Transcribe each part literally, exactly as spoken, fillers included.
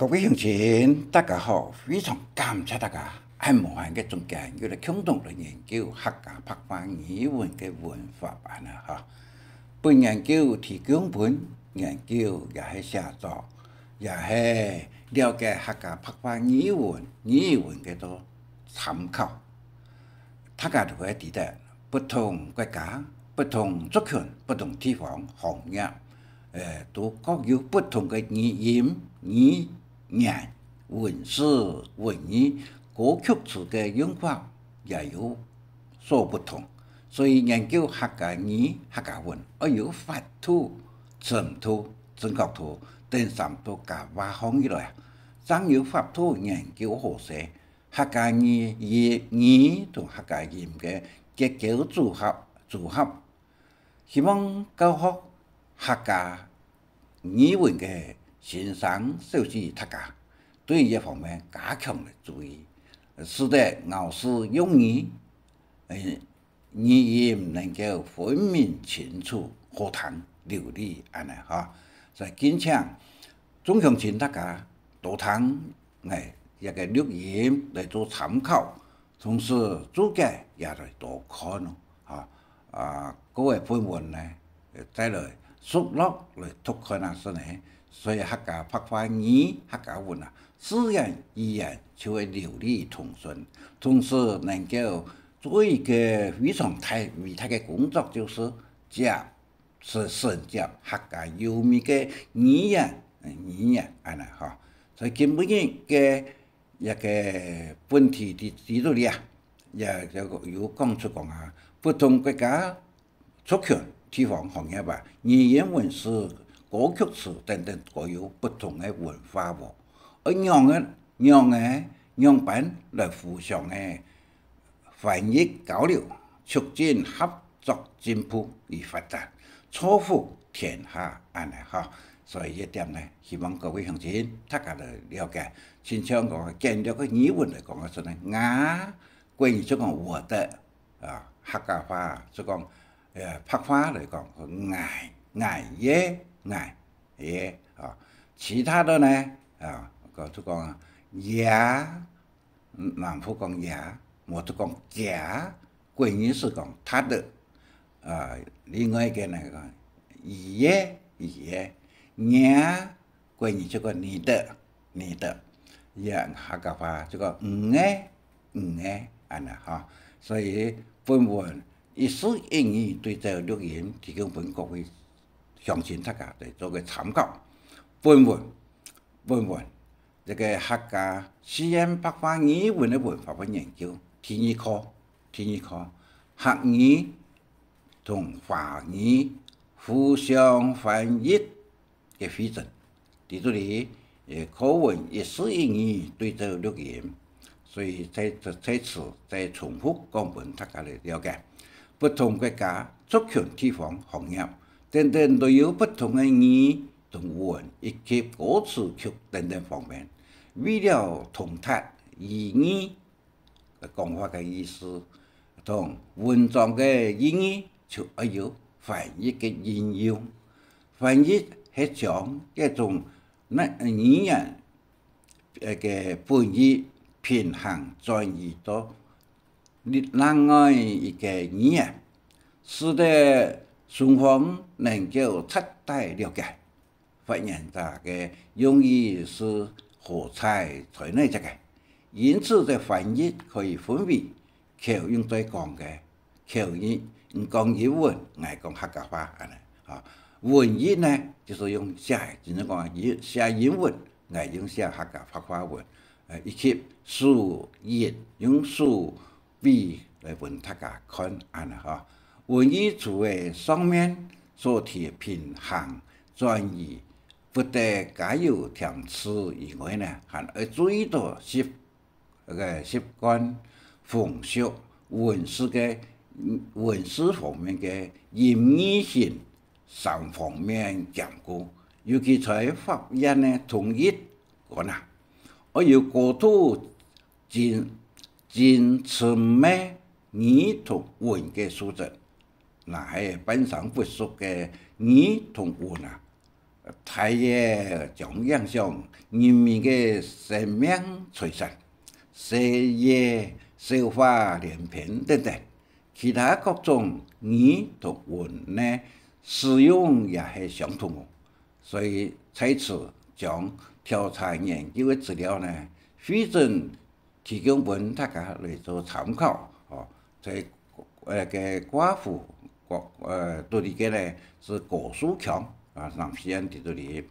各位鄉親，大家好，非常感謝大家恁無閒个中間，又來共同來研究客家白話語文个文法恁呢哈。本研究提供分研究也係寫作，也係了解客家白話語文、語文个做參考。大家都會知得，不同國家、不同族群、不同地方、行業，呃，都各有不同个語音、語言、文字、文意、歌曲詞个用法也有所不同。所以研究客家語、客家文，愛有法度、深度、準確度等三度加畫項起來，正有法度研究好勢。 客家語、語、語同客家音个結構組合、組合。希望教學客家語文个先生小姐大家，對這方面加強个注意，使得咬字用語，呃，語音能夠分明清楚、好聽流利恁呢哈。所以敬請眾鄉親大家多聽𠊎這个錄音來做參考，同時註解也來多看哦。哈，啊，各位本文呢，再來熟絡來讀看啊，是呢。所以客家白話語、客家文啊，自然語言就會流利通順，同時能夠 做一個非常大、偉大个工作，就是接承、承接客家優美个語言、語言恁呢哈。所以今晡日个一個問題在在這裡啊，也有有講出講啊，不同國家、族群、地方、行業啊，語言、文字、歌曲詞等等，各有不同个文化哦。而仰个、仰个、仰般來互相个 翻譯交流，促進合作進步與發展，造福天下恁呢哈。所以這點呢，希望各位鄉親大家來了解。親像講簡略个語文來講个時呢，𠊎國語就講我的啊，客家話就講，呃，白話來講，𠊎、𠊎也、𠊎也啊。其他的呢，啊，就講也， 嗯，南部講也，無就講厥，國語係講他的。啊，另外一個呢，講佢个，佢个，若，國語就講你的，你的，也客家話就講你个，你个，恁呢哈。所以本文一字一語對照錄音，提供分各位鄉親大家來做個參考。本文 本文，這個客家四縣白話語文个文法个研究，第二課，第二課，客語同華語互相翻譯个彙整。在這裡，呃，課文一字一語對照錄音，所以在，在，在此再重複講分大家來了解。不同國家、族群、地方、行業等等都有不同个語 同文以及歌詞曲等等方面。為了通達意義，講法个意思，同文章个意義，就愛有翻譯个應用。翻譯係將該種語言，呃，个本意平衡轉移到 另外一個語言，使得雙方能夠徹底了解發言者个用意係何在在哪隻个。因此，這翻譯可以分為口語在講个，口語，你講英文，𠊎講客家話，恁呢，啊。文譯呢，就係用寫个，就係講寫英文，𠊎用寫客家白話文，呃，以及手譯，用手 比來分大家看，恁呢哈。文意除了上面所提平衡轉移，不得加油添醋以外呢，還愛注意到習，該個習慣、風俗、文字个，文字方面个音義性三方面兼顧，尤其在發音个統一 講啊，愛有高度精，精深个語同文个素質。若係半生不熟个語同文啊，大雨將影響人民个生命財產，細雨、小花連篇等等，其他各種語同文个使用也係相同哦。所以在此將調查研究个資料呢，彙整提供分大家來做參考哦。在呃个瓜湖，瓜呃肚裡个呢係高樹腔啊，南四縣肚裡。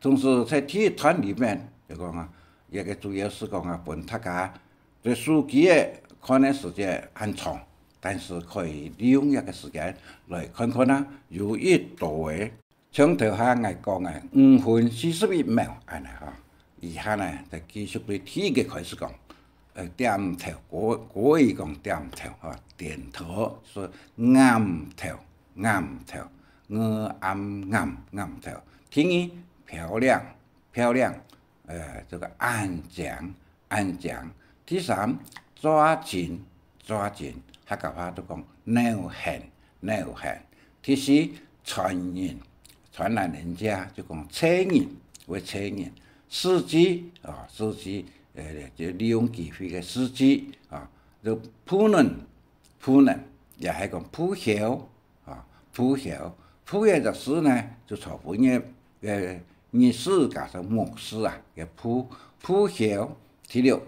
同時在第一段裡面就講啊，這个主要係講啊，分大家對手機个看个時間恁長，但是可以利用這个時間來看看啊，有幾多个像頭下𠊎講个五分四十一秒恁呢吼。以下呢，再繼續對第一个開始講，呃，點頭，國國語講點頭吼，點頭係頷頭，頷頭，ng暗頷，頷頭。第二，漂亮，漂亮，呃，這个恁靚，恁靚。第三，抓緊，抓緊，客家話都講扭絚，扭絚。第四，傳人，傳人人家就講𤆬人，會𤆬人。司機啊，司機，呃，就利用機會个司機啊，就僕人，僕人，也係講僕校啊，僕校。僕校个字呢，就昨晡日个日字加上牧師啊，个僕，僕校。第六，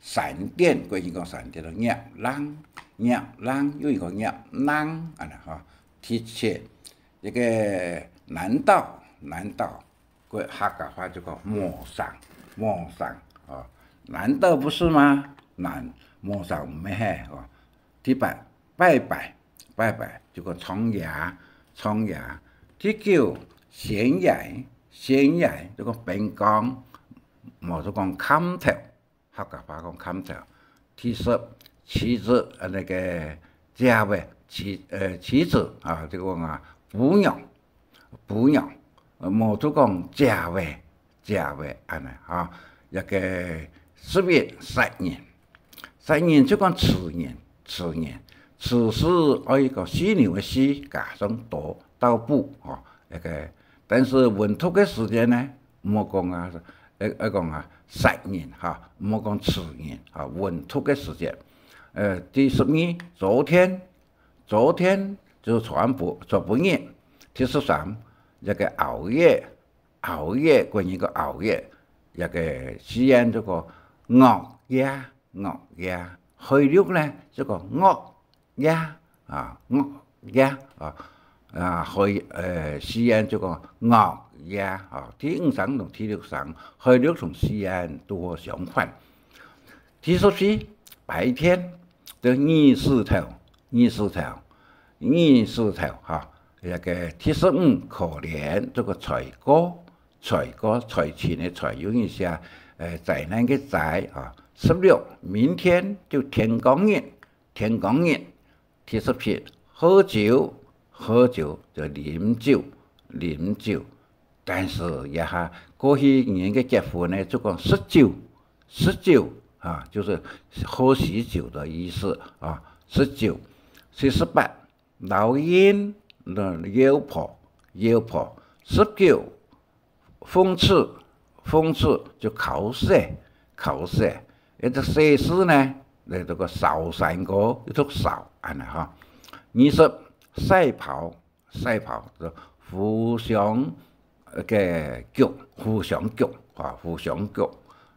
閃電，國語講閃電咯，攝冷，攝冷，又一個攝冷，恁呢吼。第七，這个難道，難道，國客家話就講無成，無成哦，難道不是嗎？難，無成毋係哦。第八，拜拜，拜拜，就講唱耶，唱耶。第九，懸崖，懸崖，就講邊江，無就講崁頭，客家話講崁頭。第十，妻子，呃，那个姐妹，妻，呃，妻子啊，就講啊，餔娘，餔娘，呃，無就講姐妹，姐妹，恁呢哈。這个十一，殺人， 殺人就講刺人，刺人，刺字愛一個犀牛个犀，加上刀，刀部吼，該个。但是文讀个時節呢，毋好講啊，愛愛講啊，殺人哈，毋好講刺人哈，文讀个時節。呃，第十二，昨天，昨天就昨晡，昨晡日。第十三，這个熬夜， 熬夜，關於个熬夜，這个四縣就講惡夜，惡夜。海陸呢，就講惡夜啊，惡夜啊，啊，海，呃，四縣就講惡夜啊。第五聲同第六聲，海陸同四縣都好相反。第十四，白天，就日時頭，日時頭，日時頭哈。這个第十五，可憐，這个罪過， 罪過，罪情个罪，有一些，呃，災難个災啊。十六，明天就天光日，天光日。第十七，喝酒，喝酒就啉酒，啉酒。但是這下過去人个結婚呢，就講食酒，食酒啊，就是喝喜酒的意思啊，食酒。第十八， 老鷹，鷂婆，鷂婆。十九，諷刺，諷刺就考試，考試。一隻寫字呢，來這个燒山歌，一讀燒，恁呢哈。二十，賽跑，賽跑，就互相，呃，个逐，互相逐，哈，互相逐。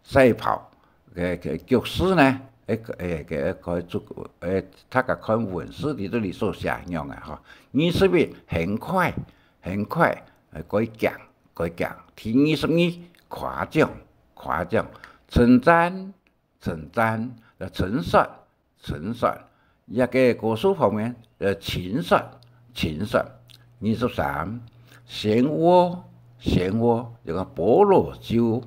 賽跑，个，个逐字呢，誒，誒，个，个，个，誒，大家看文字裡肚裡所寫樣个哈。二十一，很快，很快，呃，過遽，過遽。第二十二，誇獎，誇獎。稱讚，稱讚，呃，稱說，稱說。這个高樹方面，呃，輕說，輕說。二十三，漩渦，漩渦，這个波羅洲，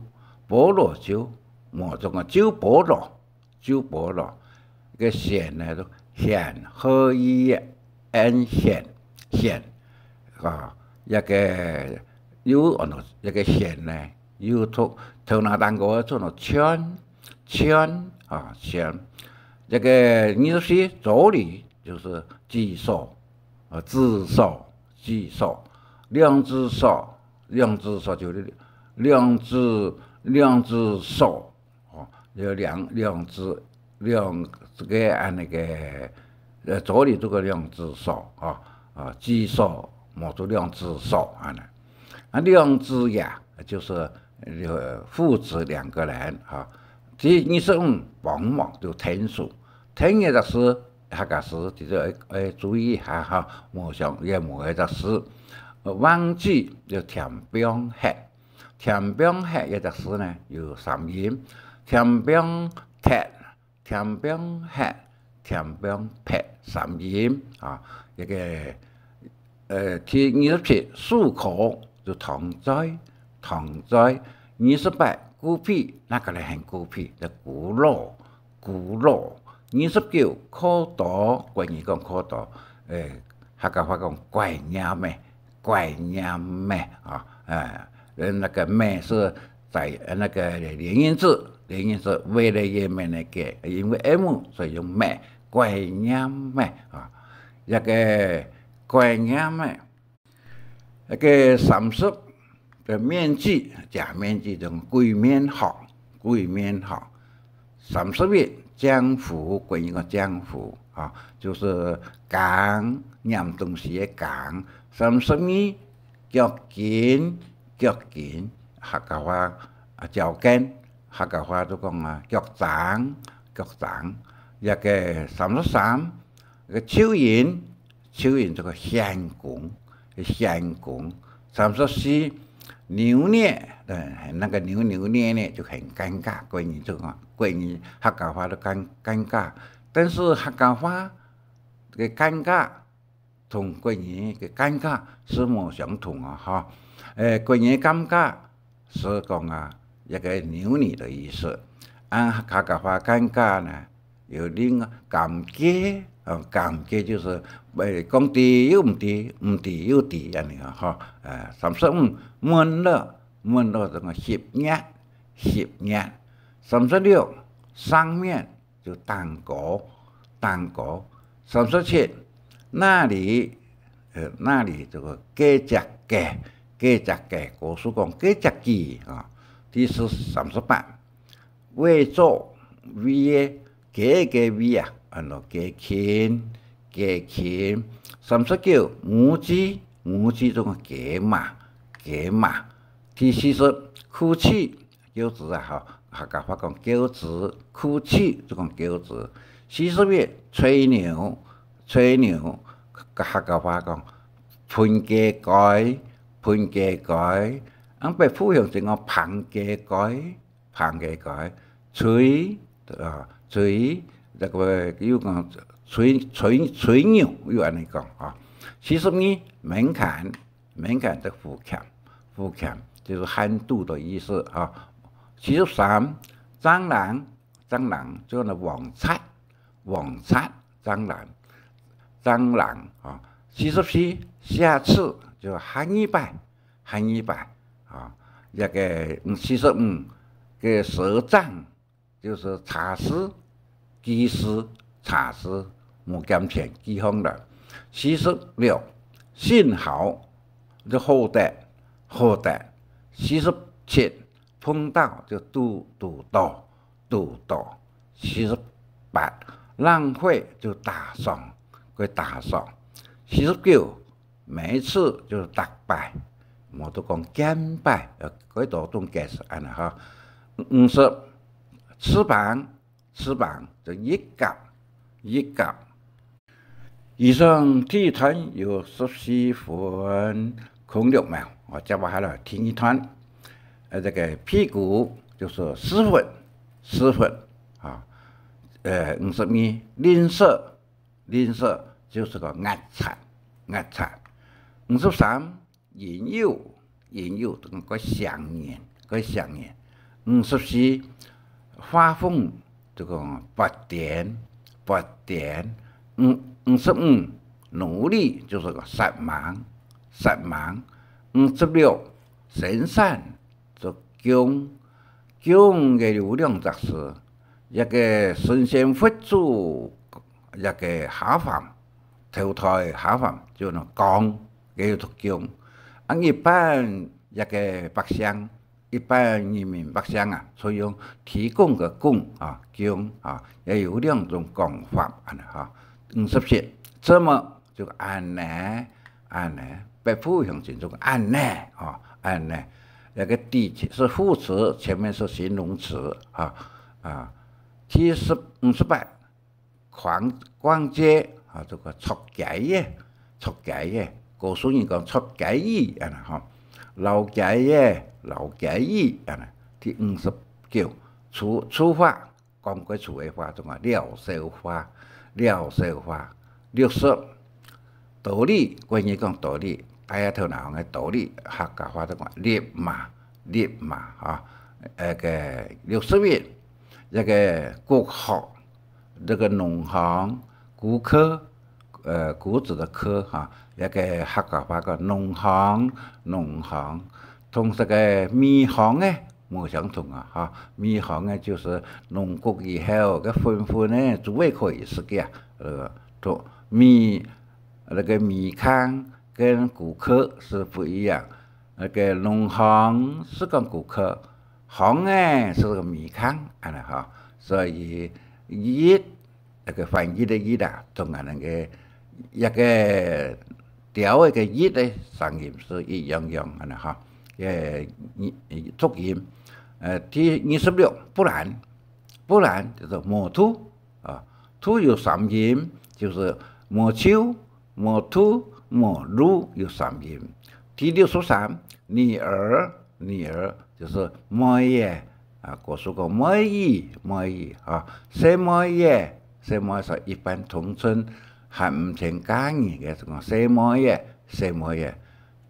波羅洲，無，這个洲波羅， 洲波羅。个漩呢，漩，h-i-n漩，漩。啊，這个又安到這个漩呢，又讀，頭那單个讀到圈，圈，啊，圈。這个二十四，左鄰，就是指所，啊，指所，指所。兩指所，兩隻手就兩隻，兩隻手，哦，有兩，兩隻，兩，這個，啊，那個，呃，左右這個兩隻手，哦，啊，舉手，摸出兩隻手，恁呢。啊，兩子爺，就是，呃，父子兩個人，哈。第二十五，幫忙就𢯭手，𢯭一隻字，客家字，就係愛，愛注意一下哈，無像，也無一隻字。呃，橫舉就添放核，添放核一隻字呢，有三音，添放忒，添放核，添放忒三音啊。這個，呃，第二十七，手箍就糖嘴，糖嘴。二十八，孤僻，哪個人喊孤僻？就孤老，孤老。二十九，靠刀，國語講靠刀，誒，客家話講拐鐮仔，拐鐮仔啊，誒，呃，那個仔是在，呃，那個連音字，連音字，為了也沒那個，因為M，所以用仔，拐鐮仔啊，一個拐鐮仔。 該個三十，个面具，假面具，就鬼面學，鬼面學。三十一，鏡壺，國語講鏡壺，啊，就係鏡，拈東西个鏡。三十二，腳巾，腳巾，客家話，啊，腳巾，客家話就講啊，腳踭，腳踭。這個三十三，个手印， 手印這個顯功，顯功。三十四，扭捏，呃，那個扭扭捏捏就很尷尬，國語就講，國語客家話都尷，尷尬。但是客家話个尷尬同國語个尷尬係無相同哦，哈。誒，國語尷尬 係講啊，一個扭捏个意思。啊，客家話尷尬呢，有另外尷尬，哦，尷尬就係，誒，講知又毋知，毋知又知，恁呢啊，吼。誒，三十五，悶熱，悶熱就講翕熱，翕熱。三十六，上面， 就頂高，頂高。三十七，那裡，呃，那裡這個該隻个，該隻个，古時講該隻个啊。第四，三十八，位座，位个，該个位啊，安到該近，該近。三十九，母雞，母雞這個該嫲，該嫲。第四十，哭泣， 噭眵啊，吼，客家話講噭眵，哭泣就講噭眵。四十一，吹牛，吹牛，客家話講歕雞胲，歕雞胲。啊，北部鄉親講挷雞胲，挷雞胲，吹，啊，吹，這個又講吹，吹，吹牛，又恁呢講啊。四十二，門檻， 門檻个戶檻，戶檻就係限度个意思啊。四十三，柵欄，柵欄就係黃柵，黃柵，柵欄，柵欄啊。四十四，下次就係下二擺，下二擺啊。這個，嗯，四十五，个賒帳， 就係差事，記事，差事，無兼錢記項了。四十六，幸好，就好得，好得。四十七，碰到，就堵，堵到，堵到。四十八，冷血，就打爽，會打爽。四十九， 每次就係逐擺，無都講見擺，呃，幾多種解釋恁呢哈。五十，翅膀，翅膀就翼胛，翼胛。以上第一段有十四分空六秒，我接下來第二段，呃，這個屁股就係屎朏，屎朏啊，呃，五十二，吝嗇， 吝嗇就係講齧齪，齧齪。五十三，引誘，引誘，就講該傷人，該傷人。五十四，發瘋，就講發癲，發癲。五，五十五，努力，就係講煞猛，煞猛。五十六，神散， 就弓，弓个有兩隻字，一個神仙佛祖，一個下凡，投胎下凡，就用弓，个有讀弓。啊，一般一个百姓，一般人民百姓啊，所以用提供个供啊，供啊，也有兩種講法，恁呢哈。五十七，這麼就恁呢，恁呢，北部鄉親就恁呢，哦，恁呢。那个底是副詞，前面是形容詞，啊，啊。第十，五十八，逛，逛街，啊，這个出街个，出街个，高樹人講出街仔，恁呢吼。老街个，老街仔，恁呢。第五十九，粗，粗話，講過粗个話，就講了笑話，了笑話。六十，道理，國語講道理，大家頭腦个道理，客家話就講立馬，立馬，吼。那个六十一，那个國學， 這个農行，顧客，呃，谷子的客哈，這个客家話个農行，農行，同這个米行个無相同啊，哈，米行个就係農穀以後个粉粉个，煮个可以食个啊，呃，同米，那个米糠跟顧客係不一樣，那个農行係講顧客，行个係个米糠，恁呢哈，所以一 那个翻譯个譯啊，同𠊎等个一个調个个譯个聲音係一樣樣，恁呢哈。个讀音，呃，第二十六，不然，不然就係無就啊，就有三音，就係無就、無就、無就有三音。第六十三，女兒，女兒就係妹仔， 啊，高樹講妹仔，妹仔，啊，細妹仔，細妹係一般通稱還毋曾嫁人个，就講細妹仔，細妹仔。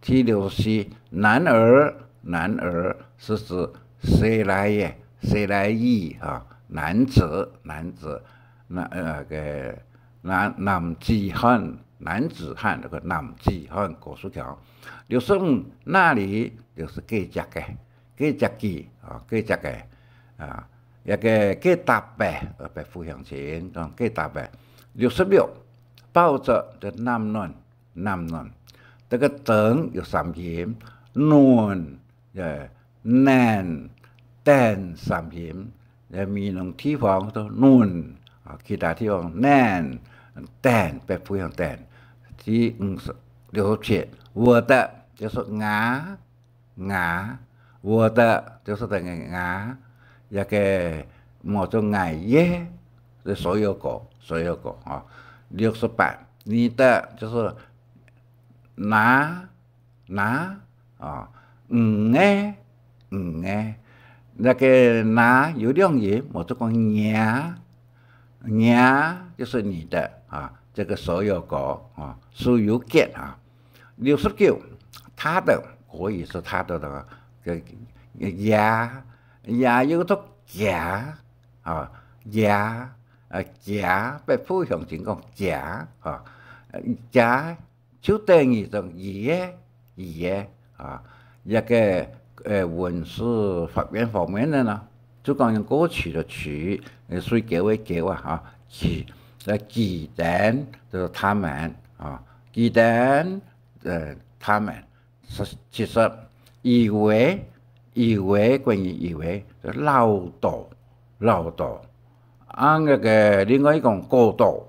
第六十四，男兒，男兒係指細倈仔，細倈仔，啊，男子，男子，男，呃，个，男，男子漢，男子漢，該个男子漢，高樹講。六十五，那裡，就係該隻个。 該隻个，哦，該隻个，啊，一个該搭个，呃，北部鄉親講該搭个。六十六，抱著个暖暖，暖暖。這个等有三音，暖，呃，暖，等三音。在美濃地方都暖，啊，其他地方暖，等，北部鄉等。第五十，六十七，我的，就係𠊎， 𠊎，我的就係等於𠊎，一个無就𠊎个，所有个，所有个，吼。六十八，你的就係那，那，哦，你个，你个，那个那有兩音，無就講若，若就係你的，啊，這个所有个，啊，所有个，啊。 六十九，他的，國語係他的个，个，也，也有讀也，啊，也，呃，也，北部鄉親講也，啊，呃，也就等於講佢个，佢个，啊，一个，呃，文字發音方面个呢，就講用過去个去，呃，水溝个溝啊，哈，去，呃，佢等，就係他們，啊，佢等， 呃，他們。十，七十，以為，以為，關於以為，老早，老早。啊，那个另外一講過早，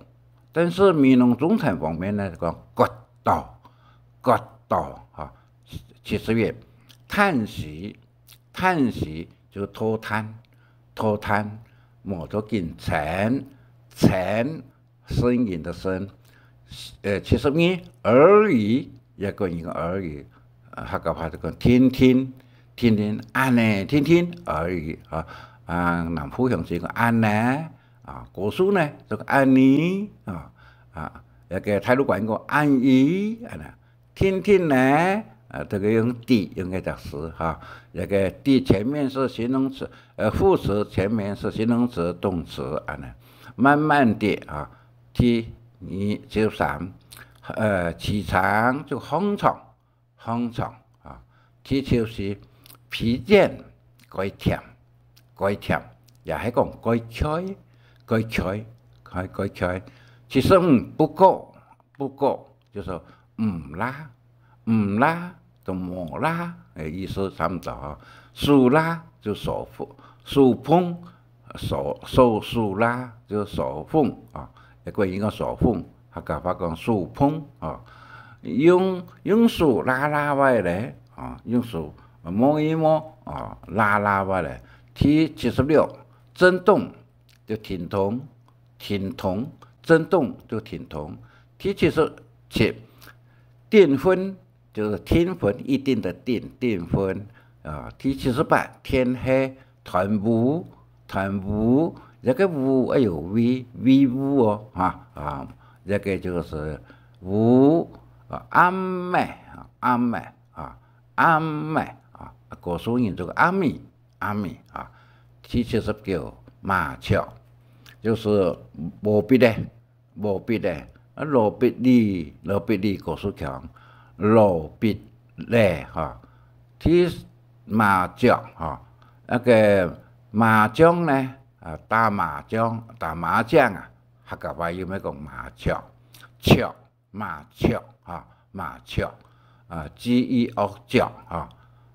但是美濃中餐方面呢，講過早，過早，哈。七十一，嘆息，嘆息就係嘆，嘆，無就緊嘆，嘆， 呻吟个呻。呃，七十二，而已，也可以講而已，啊，客家話就講定定，定定，恁呢，定定而已，啊，啊，南部鄉親講恁呢，啊，高樹呢，就講恁呢，啊，啊，該个大陸話講恁呢，恁呢。 定定呢，啊，這个用的，用這隻詞哈，這个的前面是形容詞，呃，副詞，前面是形容詞、動詞，恁呢。慢慢地啊，第二十三，呃，起床就䟘床，䟘床啊。第十四，疲倦，該忝，該忝，也係講該𤸁，該𤸁，該，該𤸁。七十五，不過， 不過，就係毋罅，毋罅，同無罅个意思差毋多吼。手罅就手縫，手縫，手，手，手罅就手縫啊，也可以講手縫，客家話講手縫啊。用，用手罅罅仔咧啊，用手摸一摸啊，罅罅仔咧。第七十六，震動就停動，停動，震动就停动。第七十七，訂婚就是订婚，一定的定，订婚啊。第七十八，天黑，斷烏，斷烏，這个烏愛有V，V烏哦，哈啊，這个就是烏啊，暗暝，暗暝啊，暗暝啊，高樹人就講暗暝，暗暝啊。第七十九，麻雀，就是無筆咧，無筆咧，啊，羅筆哩，羅筆哩，高樹腔，羅筆咧，哈。第，麻雀，哈，那个麻將呢，啊，打麻将，打麻将啊，客家話又愛講麻雀，雀，麻雀，哈，麻雀，啊，G E雀，哈，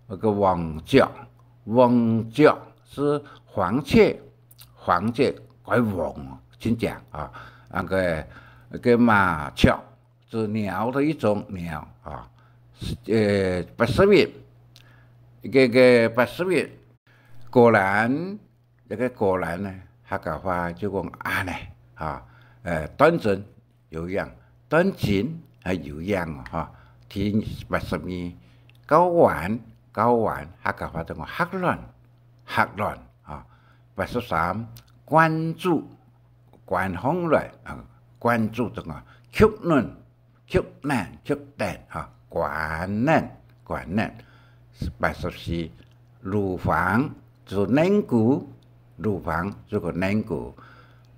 那个黃雀，黃雀是黄雀，黄雀，該黃，真正啊，那个，那个麻雀是鳥的一种鳥啊。呃，八十一，个，个八十一，果然，这个果然呢，客家话就讲恁呢，哈，呃，端正有样，端正还有样哦，哈。第八十二，睾丸，睾丸，客家话就讲核卵，核卵，哈。八十三，关注，关起来啊，关注就讲吸引，吸引，吸引，哈，关联，关联。八十四，乳房，就乳沟，乳房就个乳沟。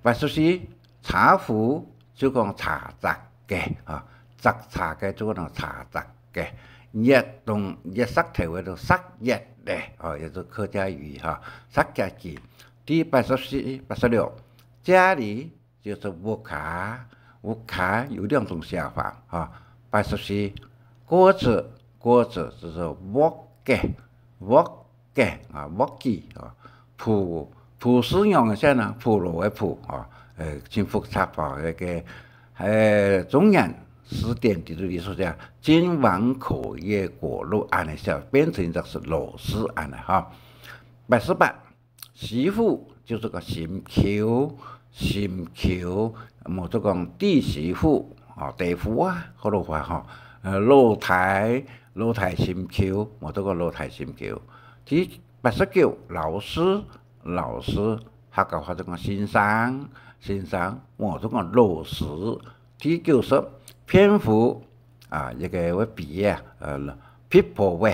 八十四，茶壶，就讲茶则个，哈，执茶个就讲茶则个。月东，月石头个就石月个，哦，也是客家语，哈，石月个。第八十四，八十六，家里 就是屋下，屋下有两种写法，哈。八十四，锅子，锅子就是鑊个，鑊个啊，鑊仔啊。普，普世用个先啊，普羅个普啊，呃，真複雜啊，那个，呃，中原字典里头说讲，金碗口业果螺，恁呢写，变成就是螺丝恁呢哈。八十八， 媳婦就是个心臼，心臼，無就讲弟媳婦，哦，弟婦啊，好多话吼，呃，老弟，老弟心臼，無就讲老弟心臼。第八十九，老师，老师，客家话就讲先生，先生，無就讲老师。第九十，篇幅，啊，一个个比啊，呃，皮薄个，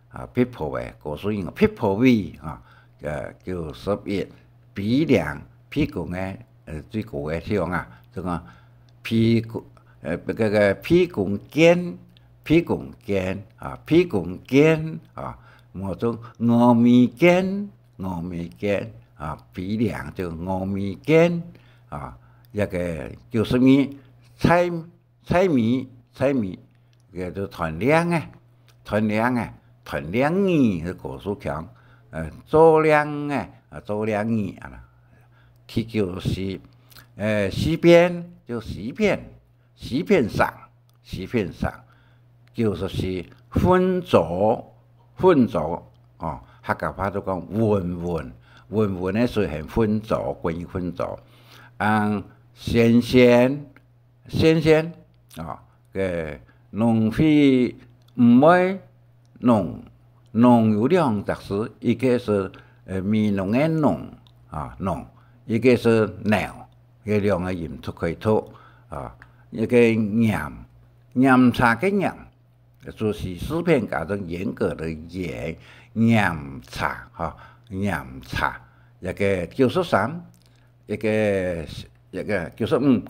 啊，皮薄个，高树人个皮薄位啊，呃，九十一，鼻梁，鼻公个，呃，最高个地方啊，这个鼻公，呃，这个鼻公肩，鼻公肩啊，鼻公肩啊，无就峨眉肩，峨眉肩啊，鼻梁就峨眉肩啊，这个九十二，猜 猜谜，猜谜，个就揣令个，揣令个，揣令儿是高树腔，呃，做令个，啊，做令儿啊啦。第九十四，呃，西边，就西边，西边上，西边上。九十四，浑浊，浑浊，哦，客家话就讲浑浑，浑浑个水很浑浊，关于浑浊。嗯，咸咸， 咸咸，啊，个農會毋會農，農有兩隻字，一个是，呃，美濃个濃，啊，濃，一个是腦，這兩个音讀可以讀，啊，一个嚴，嚴查个嚴， 就係詩篇家中嚴格的嚴，嚴查，哈，嚴查。這个九十三，這个，這个九十五，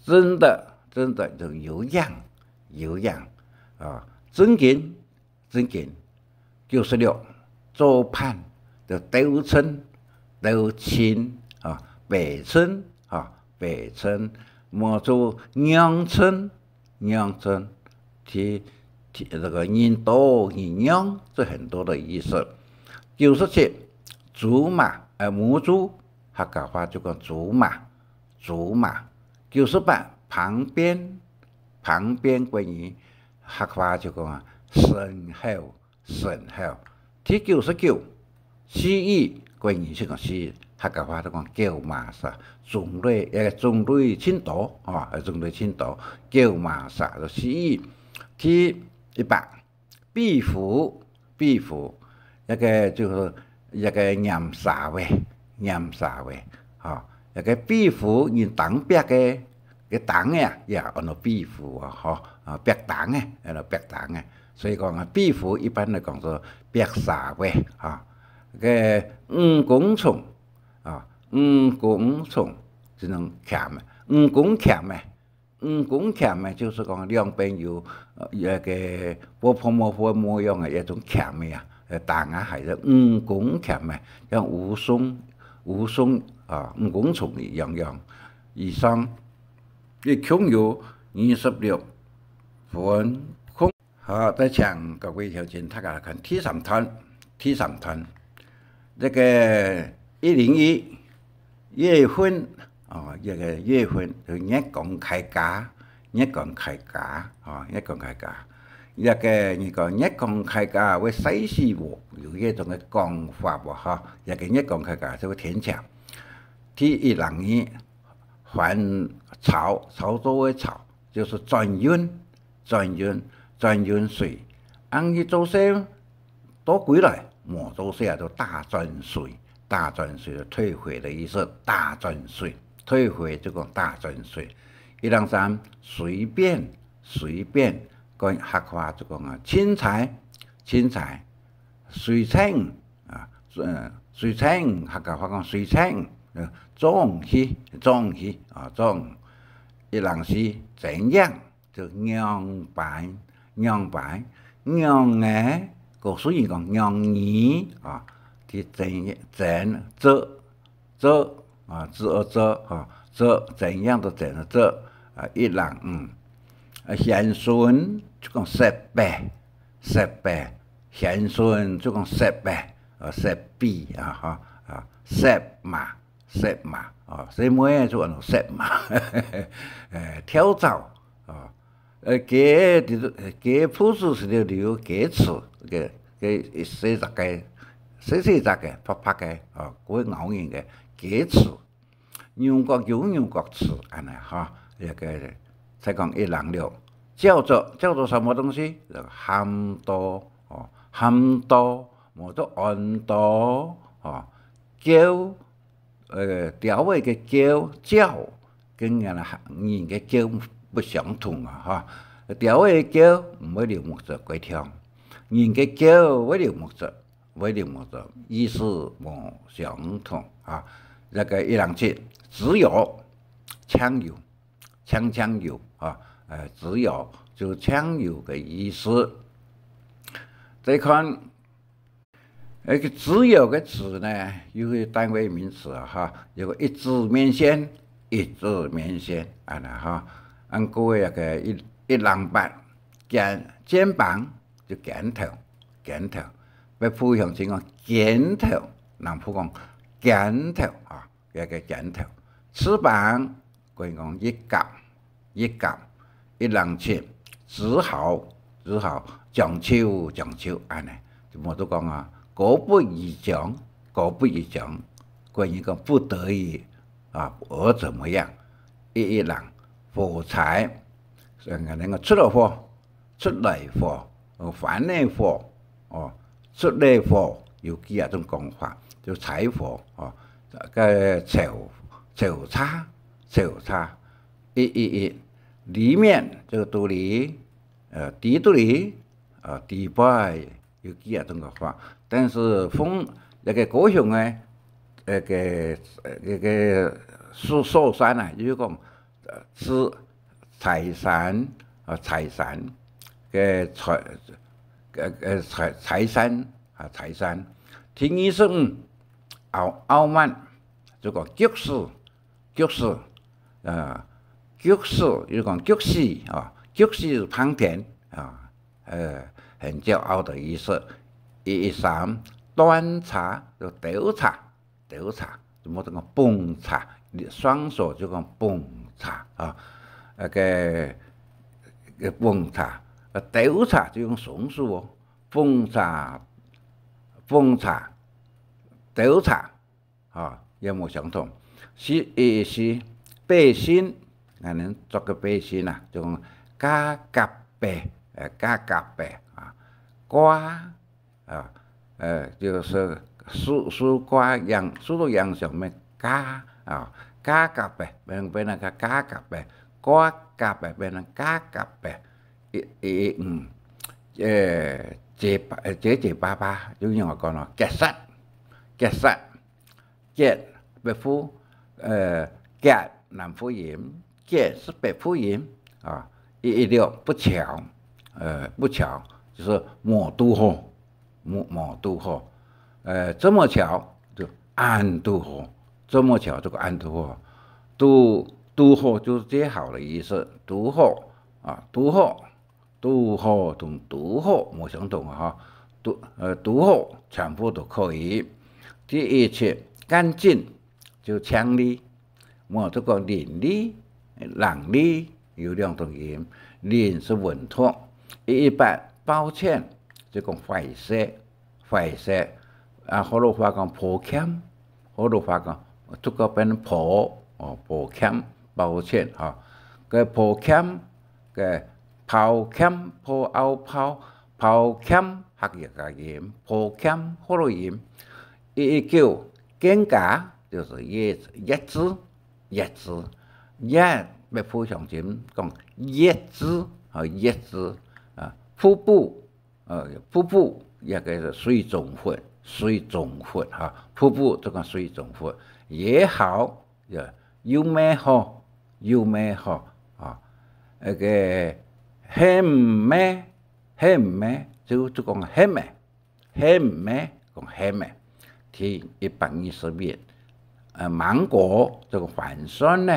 真的，真的就有影，有影，啊，正經，正經。九十六，做伴，就鬥陣，鬥陣，啊，陪襯，啊，陪襯，無就讓陣， 讓陣。第，這個人多人讓，這很多的意思。九十七，豬嫲，呃，母豬，客家話就講豬嫲，豬嫲。九十八，旁邊，旁邊國語，客話就講啊，身後，身後。第九十九，四姨，國語就講四姨，客家話就講狗嫲痧，種類，呃，種類盡多，吼，呃，種類盡多，狗嫲痧就四姨。第一百， 壁虎，壁虎，這個就係這個黏沙仔，黏沙仔，吼，這個壁虎人釘壁个，个釘仔啊，也安到壁虎啊，吼，啊，壁釘仔，安到壁釘仔。所以講啊，壁虎一般來講做壁沙仔，吼。个蜈蚣蟲，啊，蜈蚣蟲，這種鉗仔，蜈蚣鉗仔， 蜈蚣鉗呢，就係講兩邊有，呃，一個波波摸摸模樣个一種鉗仔啊，呃，當然還係蜈蚣鉗呢，像蜈蚣，蜈蚣啊，蜈蚣蟲一樣樣。以上，一共有二十六分空。 好，再請各位鄉親大家來看第三段，第三段。這個一零一，月份，哦，這個月份，就月光開價，月光開價，哦，月光開價。這個你講月光開價會曬死無？有這種个講法無？吼，這個月光開價就會天晴。第一零二，還潮，潮州个潮，就係轉運， 轉運，轉運水。恁樣去做事，倒歸來，無做事啊，就大轉水，大轉水就退回的意思，大轉水，退回就講大轉水。一零三，隨便，隨便，講客話就講啊，凊彩，凊彩，隨清啊，呃，隨清，客家話講隨清，呃，總去，總去啊，總。一零四，怎樣， 就仰般，仰般，仰仔，古時人講仰仔啊，去怎，怎，做，做啊，做，做啊，做，怎樣都怎，做啊，一零五。啊，賢孫就講設備，設備，賢孫就講設備，啊，設備啊，哈，啊，設嘛， 設嘛，哦，細妹仔就安到設嘛，呃，跳蚤，哦，呃，雞，雞，雞，不是是溜溜，雞翅，雞，雞，細隻个，細細隻个，白白个，哦，毋會咬人个，雞翅。牛角有牛角翅，恁樣哈，這個，再講一零六，叫做，叫做什麼東西？喊到，哦，喊到，無就安到，哦，叫， 呃，鳥仔个叫，叫，跟人啊，人个叫不相同啊，哈。鳥仔个叫毋會流目汁，過暢。人个叫會流目汁，會流目汁，意思無相同啊。那個一零七，只有，淨有，淨淨有啊，呃，只有，就淨有个意思。再看 該个只有个只呢，又係單位名詞啊，哈，有個一字面線，一字面線，恁樣哈。恁過个一，一零八，肩，肩膀，就肩頭，肩頭。北部鄉親講肩頭，南部講肩頭啊。 該个肩頭。翅膀，可以講翼胛，翼胛。一零七，只好，只好，將就，將就，恁樣。就無都講啊，姑不而將，姑不而將，國語講不得已啊，而怎麼樣？一一零，火柴，所以人講出了火， 出來火，哦，番仔火，哦，出來火，有幾下種講法，就柴火，哦，个樵，樵柴，樵柴，一一一，裡面，就肚裡，呃，底肚裡，呃，底背，有幾下種講法。但是風，那個高雄个，那個，那個壽，壽山啊，又講，呃，係 柴山，啊，柴山，个柴，个，个柴，柴山，啊，柴山。第二十五，傲，傲慢，就講腳屎，腳屎，啊，腳屎，又講腳屎，啊，腳屎係迸天，啊，呃，很驕傲的意思。一一三，端茶，就兜茶，兜茶，就無得講捧茶，雙手就講捧茶啊，那個，呃，捧茶，呃，兜茶就用雙手哦，捧茶，捧茶，兜茶， 吼，也無相同。是，一，是，百姓，𠊎等做个百姓啊，就講家甲伯，呃，家甲伯啊，瓜啊，呃，就係樹，樹瓜影，樹頭影相个家啊，家甲伯，變，變成个家甲伯，瓜甲伯變成家甲伯，一，一，一，嗯，呃，結巴，呃，結結巴巴，就用話講咯，結煞，結煞。 結，北部，呃，結，南部音，結係北部音啊，一一六，不喬，呃，不喬，就係無堵好，無，無堵好，呃，這麼巧，就恁堵好，這麼巧，這個恁堵好，堵，堵好就係最好的意思，堵好啊，堵好。 堵好同堵好無相同啊，吼。堵，呃，堵好全部都可以。第一七，乾淨，就淨俐，無就講伶俐、伶俐有兩種音，伶係文讀，一一八，抱歉，就講壞勢，壞勢。啊，學老話講抱歉，學老話講，這個變抱，哦，抱歉，抱歉，吼。該抱歉， 个抱歉，抱拗抱，抱歉，客語个音，抱歉，學老音。一一九，肩胛，就係腋，腋子，腋子，腋，北部鄉親講腋子，吼，腋子，啊，腹部，呃，腹部，也个係水中腹，水中腹，哈，腹部，這個水中腹，也好， 呀，又乜好，又乜好啊。該个，係毋係，係毋係，就，就講係毋係，係毋係，講係毋係。第一百二十一，呃，芒果，這個番檨呢，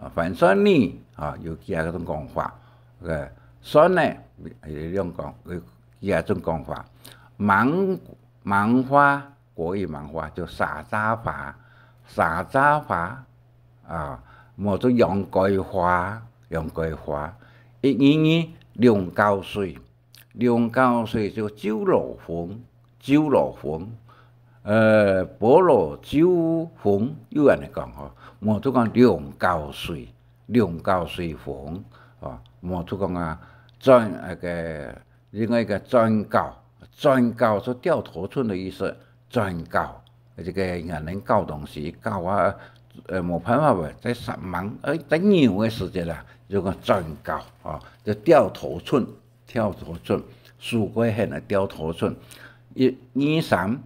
啊，番檨呢，啊，有幾下種講法。呃，檨呢，有兩講，有幾下種講法。芒，芒花， 國語芒花就沙茶花，沙茶花啊，無就洋桂花，洋桂花。一二二，龍角水，龍角水就酒老風，酒老風。呃，波羅酒風，有恁呢講吼，無就講龍角水，龍角水風，哦，無就講啊，轉，那個，另外一個轉角， 轉角係掉頭寸的意思，轉角。這個人能搞東西，搞啊，呃，無辦法啵，再煞猛，呃，再扭个時節啦，就講轉角，哦，就掉頭寸，掉頭寸，輸過現个掉頭寸。一、二、三，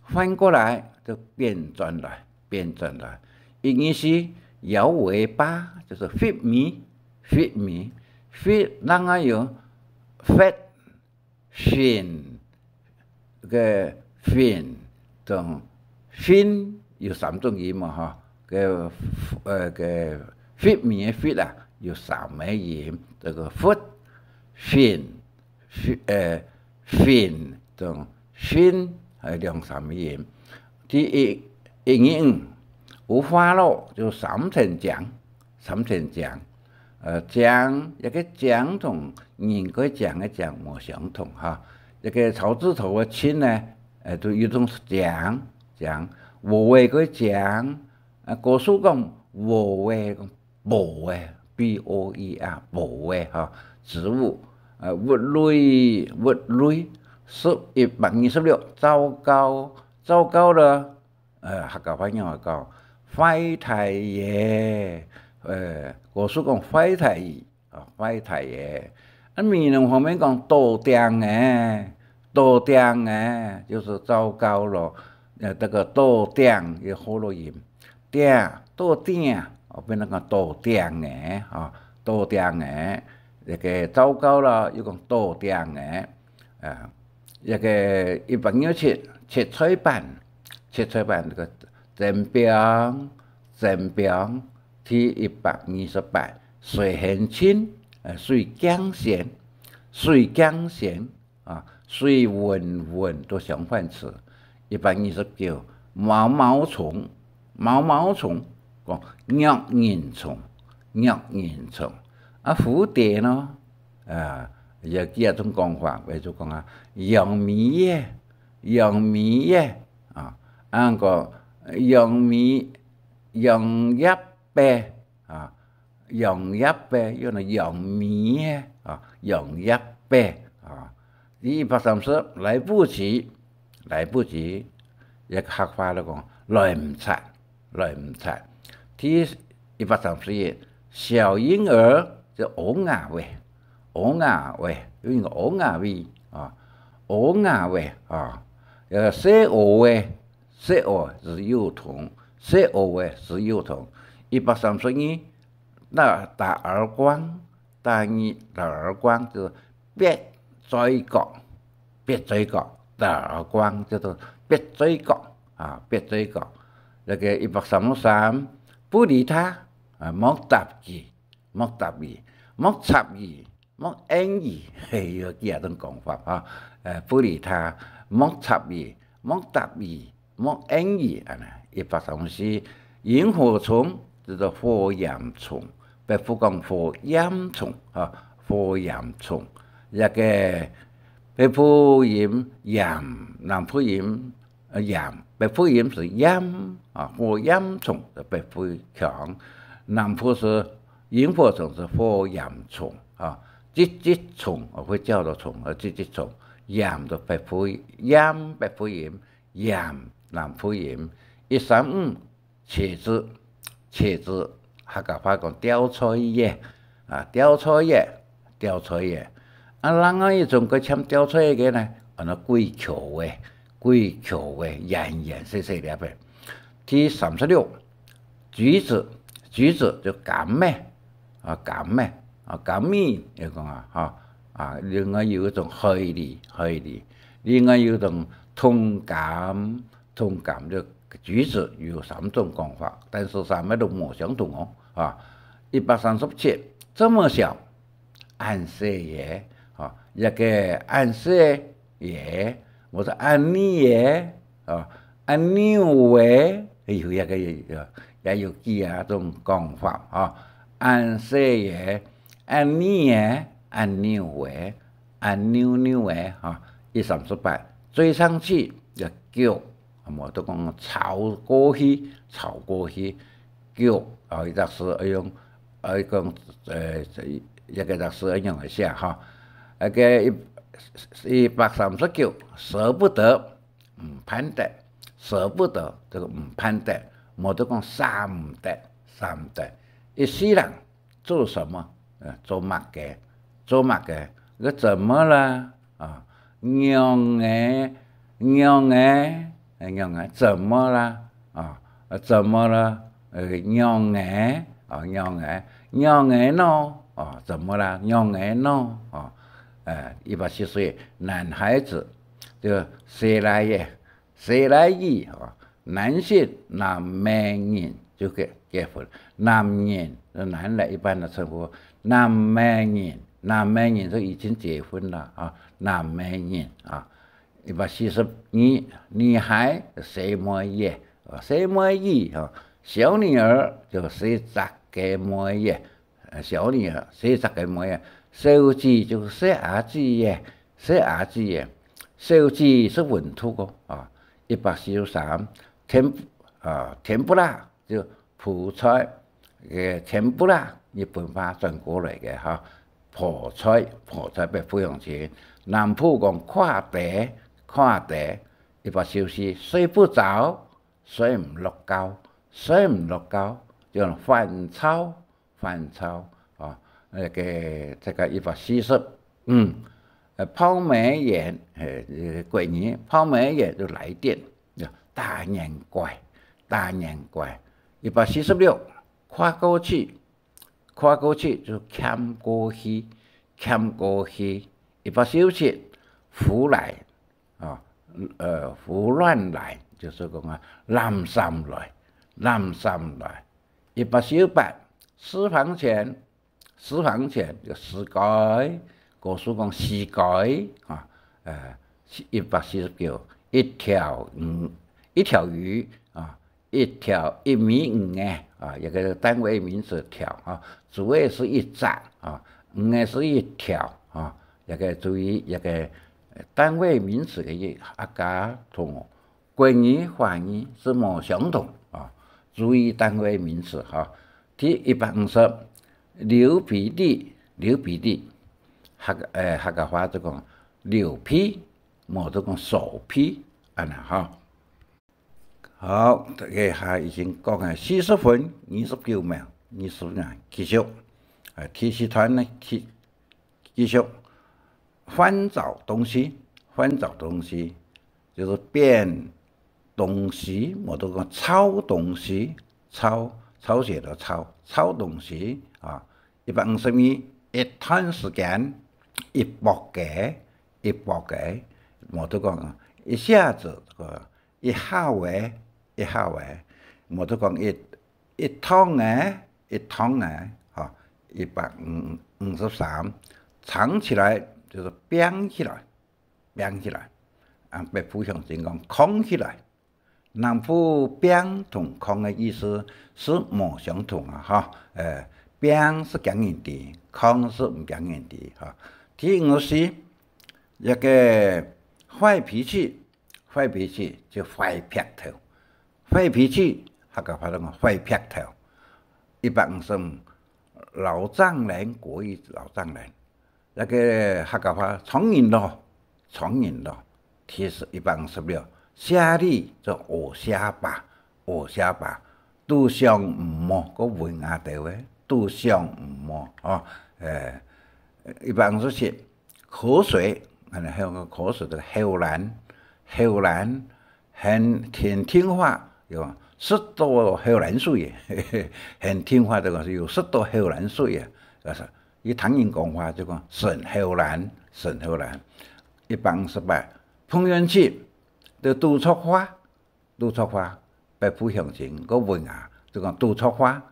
翻過來，就反轉來，反轉來。一、二、四，搖尾巴，就係拂尾，拂尾，拂，另外有拂， 拂，个拂同拂有三種音嘛，吼。个，呃，个拂面个拂啊，有三个音，這個拂、拂、拂，呃，拂同拂，還有兩三个音。第一，一二五，有花咯，就三層薑，三層薑。 呃，薑，這個薑同人个薑个薑無相同哈。這個草字頭个青呢，呃，都有種薑，薑，禾仔个薑，啊，高手講禾仔，講boer，B O E R，boer哈，植物，呃，物類，物類，十，一百二十六，糟糕，糟糕了， 呃，客家話仰會講？壞忒咧，呃，高手講壞忒，啊，壞忒咧。啊，閩南方面講倒頂咧，倒頂咧，就係糟糕咯。呃，這個倒頂个學老音，頂，倒頂，哦，變成講倒頂咧，哦，倒頂咧，這個糟糕咯，又講倒頂咧。 啊，這個一百二十七，切菜粄，切菜粄這個蒸餅，蒸餅，第一百二十八，水很清，呃，水驚鮮，水驚仙啊，水暈暈都相反詞。一百二十九，毛毛蟲，毛毛蟲，講藥人蟲，藥人虫。啊，蝴蝶呢，啊，有幾下種講法，比如講啊，揚尾仔，揚尾仔啊，啊，講揚尾，揚蝶仔啊，揚蝶仔，又呢揚尾仔啊，揚蝶仔啊。第一百三十，來不及，來不及，一个客話來講，來毋掣，來毋掣。第一百三十一，小嬰兒就嬰兒仔，嬰兒仔，有一个嬰兒仔啊，嬰兒仔啊，呃，細嬰仔，細嬰仔是幼童，細嬰仔是幼童。一百三十二，打，打耳光，打你，打耳光就是瞥嘴角，瞥嘴角，打耳光叫做瞥嘴角啊，瞥嘴角。那个一百三十三，不理他啊，莫搭佢，莫搭佢，莫插佢，莫應佢，嘿，有幾下種講法哈。呃，不理他，莫插佢，莫搭佢，莫應佢，恁呢。一百三十四，螢火蟲，就係火焰蟲，北部講火焰蟲哈，火焰蟲。這个北部音炎，南部音，呃，炎，北部音係炎啊，火焰蟲，北部腔，南部係螢火蟲，係火焰蟲啊，唧唧蟲啊，會叫做蟲啊，唧唧蟲，炎就北部，炎北部音，炎南部音。一三五，茄子，茄子，客家話講吊菜仔啊，吊菜仔，吊菜仔。啊，另外一種个像吊菜仔个呢，安到鬼球仔，鬼球仔，圓圓細細粒个。第三十六，橘子，橘子就柑仔啊，柑仔啊，柑仔也講啊，哈啊，另外有一種海梨，海梨，另外有一種通柑，通柑就橘子有三種講法，但是三个都無相同哦啊。一百三十七，這麼小，恁細仔，啊，一个恁細仔，或者恁細仔，啊，恁幼仔，有一个也有幾下種講法啊，恁細仔，恁細仔，恁幼仔，恁幼幼仔，哈。一三十八，追上去，就逐，無都講超過去，超過去，逐，啊，一隻字愛用，愛講，呃，一个隻字愛用一下哈。那个一，一百三十九，捨不得，毋盼得，捨不得，這个毋盼得，無都講捨毋得，捨毋得。一世人， 做什麼？呃，做麼个？做麼个？該怎麼了？啊，仰仔，仰仔，呃，仰仔，怎麼了？啊，呃，怎麼了？呃，仰仔，啊，仰仔，仰仔喏？啊，怎麼了？仰仔喏？啊，呃，一百四十一，男孩子，就細倈仔， 細倈仔，吼，男性，男仔人就結，結婚。男人，男人一般的稱呼，男仔人，男仔人就已經結婚了啊，男仔人啊。一百四十二，女孩，細妹仔，啊，細妹仔，吼，小女兒就細隻个妹仔， 呃，小女兒，細隻个妹仔，小姊就細阿姊仔，細阿姊仔，小姊係文讀哦，啊，一百四十三，天，啊，天婦羅就泡菜，个天婦羅日本話轉過來个哈，泡菜，泡菜北部鄉親，南部講看茶，看茶，一百四十四，睡不著，睡毋落覺，睡毋落覺，就翻炒， 翻炒，啊，該个，這个一百四十，嗯，呃，拋眉眼，嘿，這个國語，拋眉眼就來電，啊，打眼怪，打眼怪。一百四十六，跨過去，跨過去就蹶過去，蹶過去。一百四十七，胡來，啊，呃，胡亂來，就係講啊，濫糝來，濫糝來。 一百四十八，私房錢，私房錢，就私家个古書講四改啊，呃，一百四十九，一條魚，一條魚啊，一條一米五个啊，這个單位名詞條啊，主个係一隻啊，魚个係一條啊，這个注意這个單位名詞个客家同 國語、華語係無相同啊，注意單位名詞哈。第一百五十，流鼻涕，流鼻涕，客，呃，客家話就講流鼻，無就講擤鼻，恁樣哈。好，這下已經講了四十分二十九秒，二十秒，繼續。啊，第四段呢，繼，繼續翻找東西，翻找東西，就是變東西，無就講抄東西，抄，抄寫的抄，抄東西啊。一百五十二，一段時間，一駁个，一駁个，無就講一下子，這个一下仔，一下仔，無就講一，一趟仔，一趟仔，吼，一百五十三，藏起來就是囥起來，囥起來。啊，北部鄉親講囥起來，南部囥同囥个意思係無相同啊，吼。呃，囥係驚人知，囥係毋驚人知，吼。第五十四，這个壞脾氣， 壞脾氣就壞撇頭，壞脾氣，客家話講壞撇頭。一百五十五，老丈人，國語老丈人，這个客家話丈人老，丈人老。第一百五十六，卸力就屙卸吧，屙卸吧，都想毋好，个文雅兜个，都想毋好，哦，呃，一百五十七， 口水，恁樣還有个口水，這个口瀾，口瀾，很，很聽話，有，食到口瀾水，很聽話，這个係有食到口瀾水啊。但係佢聽人講話就講順口瀾，順口瀾。一百五十八，碰運氣，就拄著話， 拄著話，北部鄉親个文雅，就講拄著話。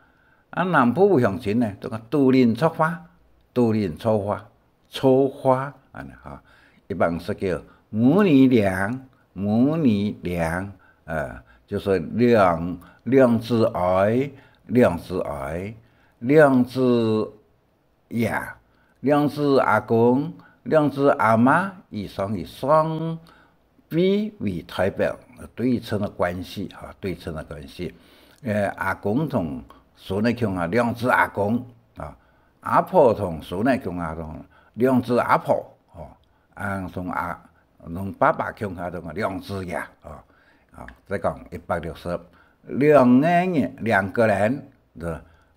啊，南部鄉親呢，就講拄輪著話，拄輪著話，著話，恁樣哈。一百五十九，母女倆，母女倈，呃，就係兩，兩子哀，兩子哀，兩子 爺，兩子阿公，兩子阿嬤，以上，以上輩為代表，對稱个關係，哈，對稱个關係。呃，阿公同孫仔共下，兩子阿公，啊，阿婆同孫仔共下，兩子阿婆，吼，啊，同阿，同爸爸共下，兩子爺，吼。啊，再講一百六十，兩个人，兩个人，就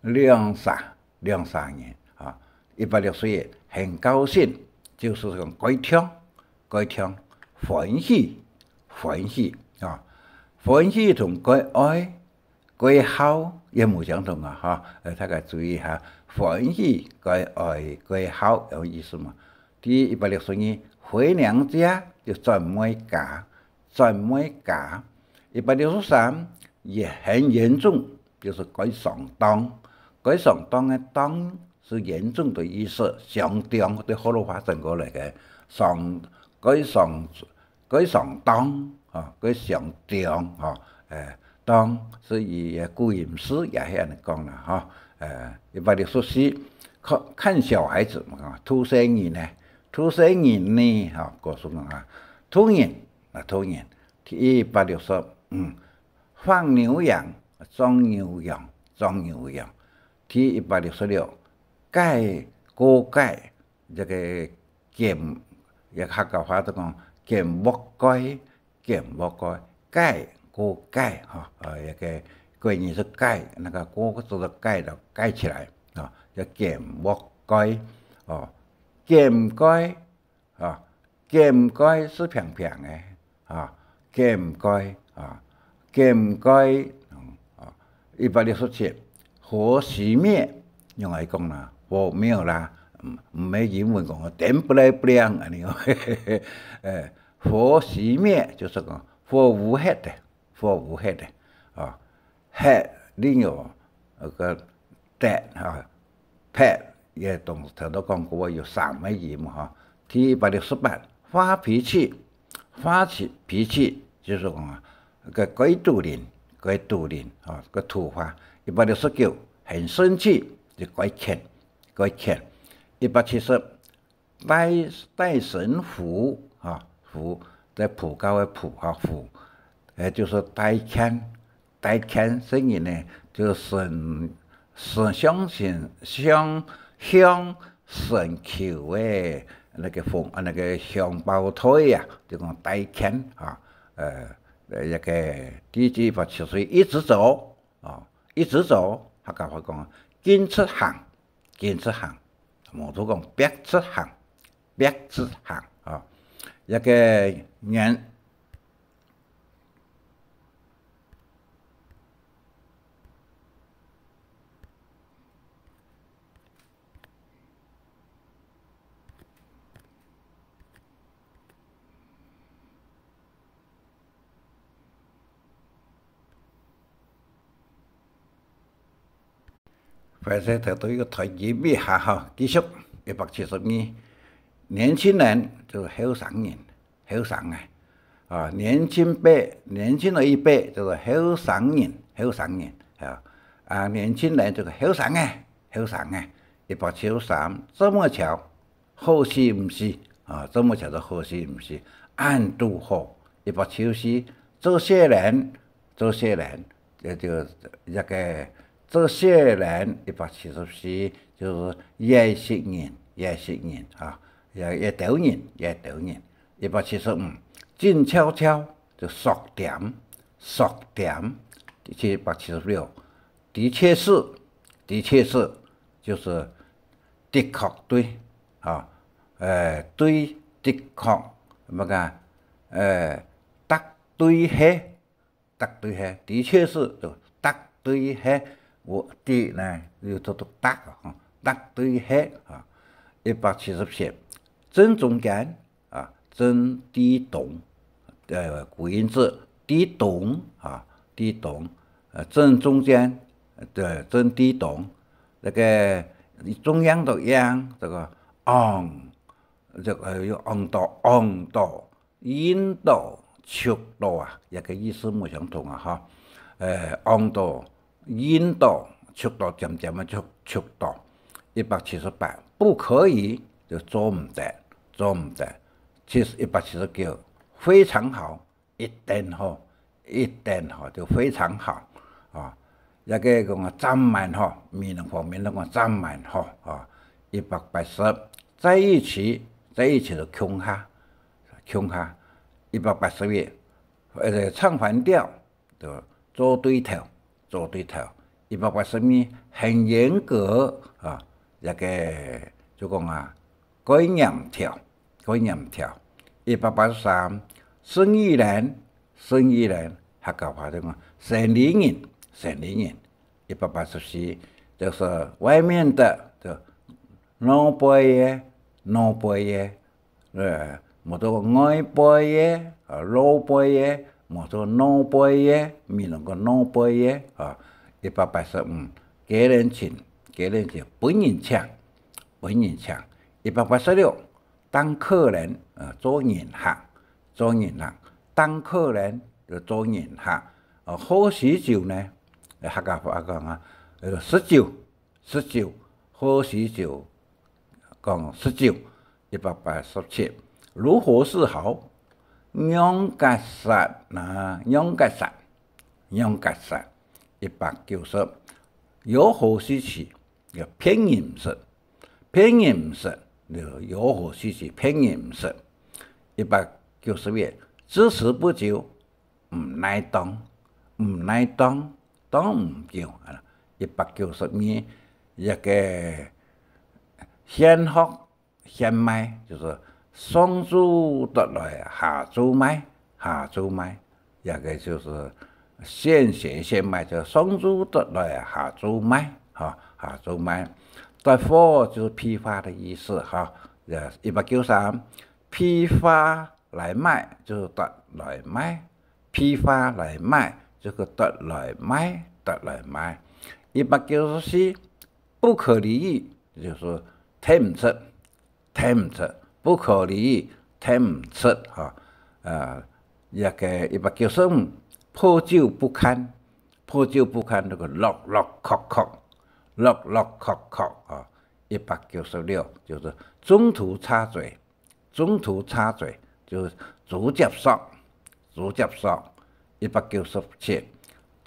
兩儕， 兩儕人，啊，一百六十一，很高興，就係講蓋暢，蓋暢，歡喜，歡喜，啊，歡喜同蓋愛、蓋好也無相同啊，哈，呃，大家注意哈，歡喜、蓋愛、蓋好有意思嘛。第一百六十二，回娘家就轉妹家， 轉妹家。一百六十三，也很嚴重，就係蓋傷重。蓋傷重个重係嚴重个意思，相當對學老話轉過來个，傷，蓋傷，蓋傷重，吼，蓋傷重，吼，呃，重係以古音字也係恁樣講啦，吼。呃，一百六十四，看，看小孩子嘛，吼，渡細人呢，渡細人呢，吼，告訴講啊，渡人，啊，渡人。 第一百六十五，放牛羊，放牛羊，放牛羊。第一百六十六，解，過解，這个解，這客家話就講解屋蓋，解屋蓋，解，過解，吼，呃，這个國語係解，那個過就是解了，解起來，啊，叫解屋蓋，哦，解毋蓋， 啊，解毋蓋係平平个，啊，解毋蓋，啊，解毋蓋，嗯，啊，一百六十七，火熄滅，用來講啦，火沒有啦，嗯，毋係英文講个點不來不亮，恁樣，呃，火熄滅就係講火烏忒个，火烏忒个，啊，忒，另有，呃，个，忒，啊，忒，也當頭都講過有三个音哈。第一百六十八，發脾氣，發起脾氣，就是講啊，个該肚人，該肚人啊，个土話。一百六十九，很生氣，就該譴，該譴。一百七十， 戴戴神壺啊，壺，在普高个普哈，壺，也就是戴譴，戴譴，所以呢，就是神神相信相向神求个那个红啊那个红包袋啊，就讲戴譴啊，呃，呃，那个第一百七十一直走啊，一直走，客家话讲，径直行。 径直行，無錯講，蹩直行，蹩直行啊。一个人，反正頭都有台語一下哈，繼續一百七十二，年輕人就係後生人，後生个啊，年輕輩，年輕的一輩就是後生人，後生人啊，啊，年輕人就是後生个，後生个，一百七十三，這麼巧， 好死毋死啊，做麼叫做好死毋死？恁堵好，一百七十四，這些人，這些人，這就這个這些人，一百七十四，就是這些人，這些人啊，這這兜人，這兜人，一百七十五，靜悄悄，就縮恬，縮恬，一百七十六，的確是，的確是，就是的確對，啊，呃，對，的確，麼个，呃，答對係，答對係，的確是，就答對係，我的呢，又做做答，啊，答對係，啊，一百七十七，正中間， 啊，正地當，呃，古音字，地當，啊，地當，呃，正中間，呃，正地當，那个中央个央，這个昂，這个又昂到，昂到，引到，觸到啊，這个意思無相同啊，哈。呃，昂到， 引到，觸到，漸漸个觸，觸到。一百七十八，不可以，就做毋得，做毋得。七，一百七十九，非常好，一等好，一等好，就非常好啊。這个講啊，讚滿好，美濃方面都講讚滿好啊。一百八十，在一起，在一起就共下，共下。一百八十一，呃，唱反調， 就做對頭，做對頭。一百八十二，很嚴格啊，這个就講啊，該嚴條，該嚴條。一百八十三，生意人，生意人，客家話就講生理人，生理人。一百八十四，就是外面的，就外背个，外背个， 呃，無做外背个，啊，外背个，無做外背个，美濃个外背个，啊，一百八十五，家人請，家人請，分人請，分人請。一百八十六，當客人，呃，做人客，做人客，當客人就做人客。呃，好喜酒呢，呃，客家話講啊，呃，食酒， 食酒，好喜酒，講食酒，一百八十七，如何是好？仰結煞啊，仰結煞，仰結煞，一百九十，有好喜氣，騙人毋識，騙人毋識，有好喜氣，騙人毋識，一百九十一，支持不久， 毋耐當，毋耐當，當毋久啊。一百九十二，一个現學現賣，就是上晝得來下晝賣，下晝賣，一个就是現學現賣，就上晝得來下晝賣，哈，下晝賣。大貨就是批發的意思，哈。呃，一百九十三，批發 來賣，就是得來賣，批發來賣，就是得來賣，得來賣。一百九十四，不可理喻，就係聽毋出，聽毋出，不可理喻，聽毋出，哈。呃，這个一百九十五，破舊不堪，破舊不堪，這个落落殼殼，落落殼殼，啊，一百九十六，就係中途插嘴，中途插嘴，就係直接說，直接說，一百九十七，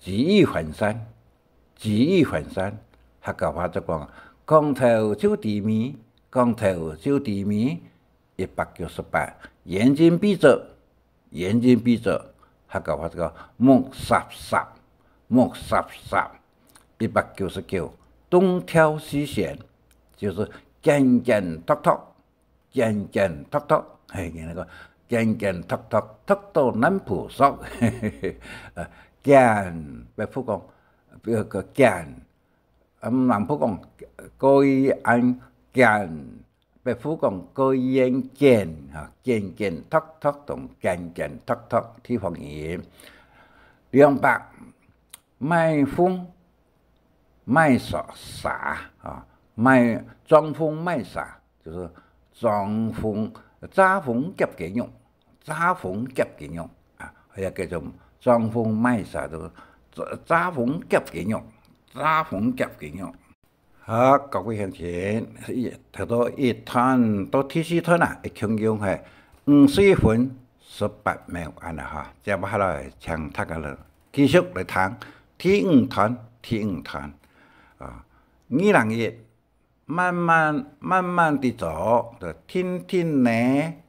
舉一反三，舉一反三，客家話就講，講頭就知尾，講頭就知尾，一百九十八，眼睛閉著，眼睛閉著，客家話就講，目霎霎，目霎霎，一百九十九，東挑西選，就係揀揀擇擇，揀揀擇擇，嘿，人家講，揀揀擇擇，擇到南普索，呃，揀，北部講，呃，个揀，嗯，南部講，可以恁揀，北部講，可以恁揀，哈，揀揀擇擇同揀揀擇擇，地方語言。兩百，賣風，賣沙，沙，啊，賣，裝瘋賣傻，就係裝瘋，詐瘋夾雞肉，詐瘋夾雞肉，啊，也叫做裝瘋賣傻，就係詐，詐瘋夾雞肉，詐瘋夾雞肉。好，各位鄉親，一，讀到一段到第四段啊，一共共係五十一分十八秒恁樣哈。接下來，請大家來繼續來聽第五段，第五段。啊，二零一，慢慢，慢慢地走，就定定仔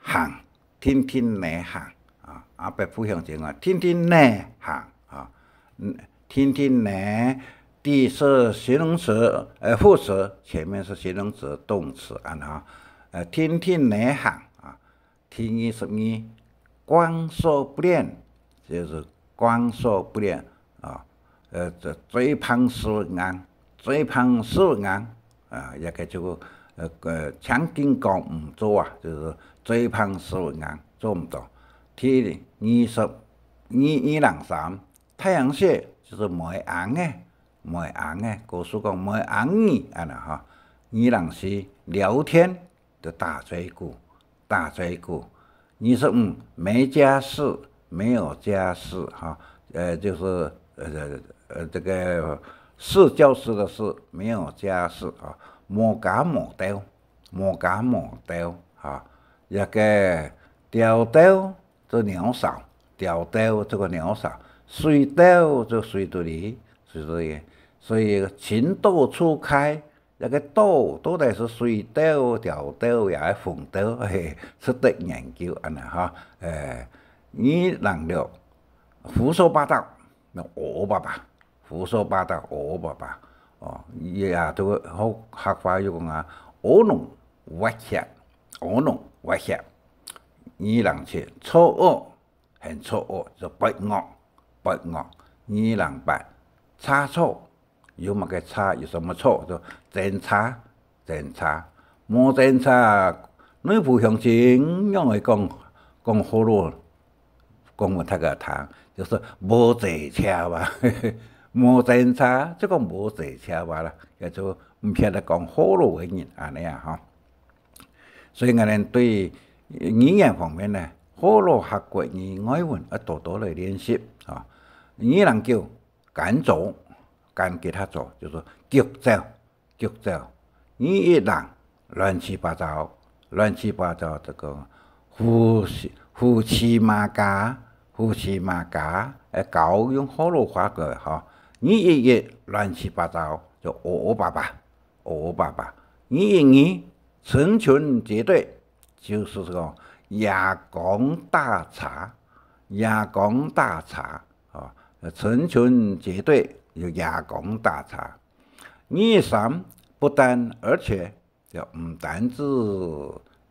行，定定仔行，啊，啊，北部鄉親講，定定仔行，啊，嗯，定定仔，底係形容詞，呃，副詞，前面係形容詞、動詞，恁樣哈，呃，定定仔行，啊，第二十二，光說不練，就係光說不練，啊，呃，這嘴碰食硬，嘴碰食硬，啊，也个就，呃，呃，淨緊講毋做啊，就係嘴碰食硬，做毋到。第二十，二，二零三，太陽穴，就係尾鶯仔，尾鶯仔，古時講尾鶯耳，恁樣哈。二零四，聊天，就打嘴鼓，打嘴鼓。二十五，沒家事，沒有家事，哈，呃，就係，呃，呃，這個是教師的是，沒有家事啊，無家無兜，無家無兜，哈，這個條兜就鳥巢，條兜這個鳥巢，水竇就水肚裡，水肚裡，所以情竇初開， 這個竇到底係水竇、條竇也係紅竇，嘿，值得研究恁樣哈。誒，二零六，胡說八道，那烏烏巴巴，胡說八道，烏烏巴巴，哦，也都好客話又講啊，烏龍活血，烏龍活血。二零七，錯愕， 很錯愕，就發愕，發愕。二零八，差錯，有麼个差，有什麼錯，就爭差，爭差。無爭差，內埔鄉親仰會講，講學老，講分大家聽，就係無坐車吧。無爭差，就講無坐車吧啦，也就毋曉得講學老个人，恁樣啊，吼。 所以𠊎等對語言方面呢，學老客國語外文愛多多來練習啊。二零九，趕走，趕吉他走，就係急走，急走。二一零，亂七八糟，亂七八糟，這個胡七，胡七麻加，胡七麻加，誒，教用學老話个吼。二一一，亂七八糟，就烏烏巴巴。 烏烏巴巴。二一二，成群結隊，就係講夜光打茶，夜光打茶，哦，成群結隊有夜光打茶。二一三，不但而且，就毋單止